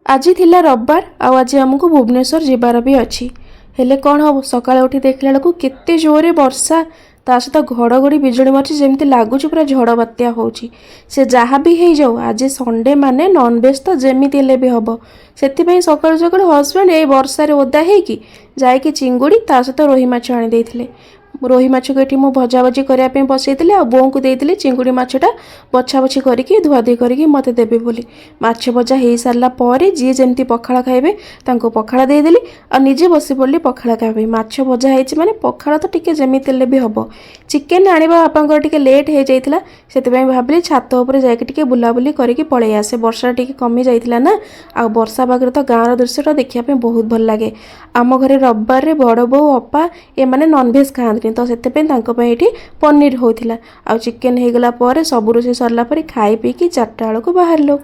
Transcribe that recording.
ଆଜି ଥିଲା ରବିବାର ଆଉ ଆଜି ଆମକୁ ଭୁବନେଶ୍ୱର ଯିବାର ବି ଅଛି। ହେଲେ କ'ଣ ହେବ, ସକାଳେ ଉଠି ଦେଖିଲା ବେଳକୁ କେତେ ଜୋରରେ ବର୍ଷା, ତା ସହିତ ଘଡ଼ଘଡ଼ି ବିଜୁଳି ମାରୁଛି, ଯେମିତି ଲାଗୁଛି ପୁରା ଝଡ଼ ବାତ୍ୟା ହେଉଛି। ସେ ଯାହା ବି ହେଇଯାଉ, ଆଜି ସଣ୍ଡେ ମାନେ ନନଭେଜ୍ ତ ଯେମିତି ହେଲେ ବି ହେବ। ସେଥିପାଇଁ ସକାଳୁ ସକାଳୁ ହଜବେଣ୍ଡ ଏଇ ବର୍ଷାରେ ଓଦା ହେଇକି ଯାଇକି ଚିଙ୍ଗୁଡ଼ି ତା ସହିତ ରୋହି ମାଛ ଆଣିଦେଇଥିଲେ। ରୋହି ମାଛକୁ ଏଠି ମୁଁ ଭଜାଭଜି କରିବା ପାଇଁ ବସେଇଥିଲି ଆଉ ବୋଉଙ୍କୁ ଦେଇଥିଲି ଚିଙ୍ଗୁଡ଼ି ମାଛଟା ବଛାବଛି କରିକି, ଧୁଆଧୁଇ କରିକି ମୋତେ ଦେବେ ବୋଲି। ମାଛ ଭଜା ହେଇସାରିଲା ପରେ ଯିଏ ଯେମିତି ପଖାଳ ଖାଇବେ ତାଙ୍କୁ ପଖାଳ ଦେଇଦେଲି ଆଉ ନିଜେ ବସି ପଡ଼ିଲି ପଖାଳ ଖାଇବା ପାଇଁ। ମାଛ ଭଜା ହେଇଛି ମାନେ ପଖାଳ ତ ଟିକେ ଯେମିତି ହେଲେ ବି ହେବ। ଚିକେନ୍ ଆଣିବା ବାପାଙ୍କର ଟିକେ ଲେଟ୍ ହେଇଯାଇଥିଲା, ସେଥିପାଇଁ ଭାବିଲି ଛାତ ଉପରେ ଯାଇକି ଟିକେ ବୁଲାବୁଲି କରିକି ପଳେଇ ଆସେ। ବର୍ଷା ଟିକେ କମି ଯାଇଥିଲା ନା, ଆଉ ବର୍ଷା ପାଗରେ ତ ଗାଁର ଦୃଶ୍ୟଟା ଦେଖିବା ପାଇଁ ବହୁତ ଭଲ ଲାଗେ। ଆମ ଘରେ ରବିବାରରେ ବଡ଼ ବୋଉ, ଅପା ଏମାନେ ନନଭେଜ୍ ଖାଆନ୍ତିନି, ତ ସେଥିପାଇଁ ତାଙ୍କ ପାଇଁ ଏଠି ପନିର ହେଉଥିଲା। ଆଉ ଚିକେନ୍ ହେଇଗଲା ପରେ, ସବୁ ରୋଷେଇ ସରିଲା ପରେ ଖାଇ ପିଇକି 4ଟା ବେଳକୁ ବାହାରିଲୁ।